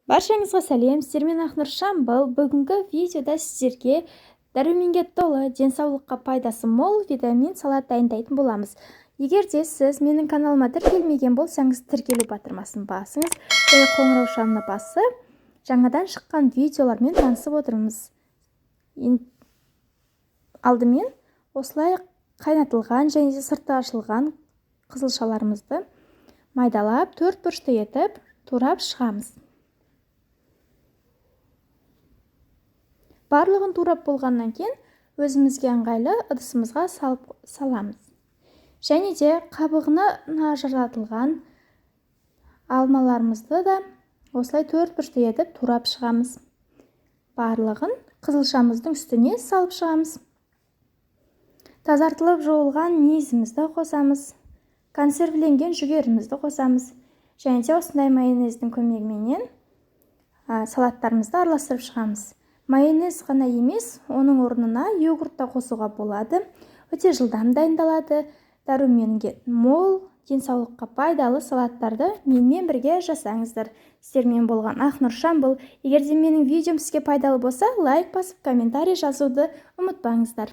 Баршаңызға сәлем, сіздермен Ақнұр Шамбыл. Бүгінгі видеода сіздерге дәруменге толы, денсаулыққа пайдасы мол витамин салат дайындайтын боламыз. Егер де сіз менің каналыма тіркелмеген болсаңыз, тіркелу батырмасын басыңыз және қоңыраушаны басып, жаңадан шыққан видеолармен танысып отырыңыз. Алдымен осылай қайнатылған және де сырты ашылған қызылшаларымызды майдалап, төрт бұрышты етіп турап шығамыз. Барлығын турап болғаннан кейін өзімізге ыңғайлы ыдысымызға саламыз. Және де қабығынан ажыратылған алмаларымызды да осылай төрт бұрышты етіп турап шығамыз. Барлығын қызылшамыздың үстіне салып шығамыз. Тазартылып жуылған мейізімізді қосамыз. Консервіленген жүгерімізді қосамыз. Және де осындай майонездің көмегіменен салаттарымызды араластырып шығамыз. Майонез ғана емес, оның орнына йогурт та қосуға болады. Өте жылдам дайындалады. Дәруменге мол, денсаулыққа пайдалы салаттарды менімен бірге жасаңыздар. Сіздермен болған Ақнұр Шамбыл. Егер де менің видеом сізге пайдалы болса, лайк басып, комментарий жазуды ұмытпаңыздар.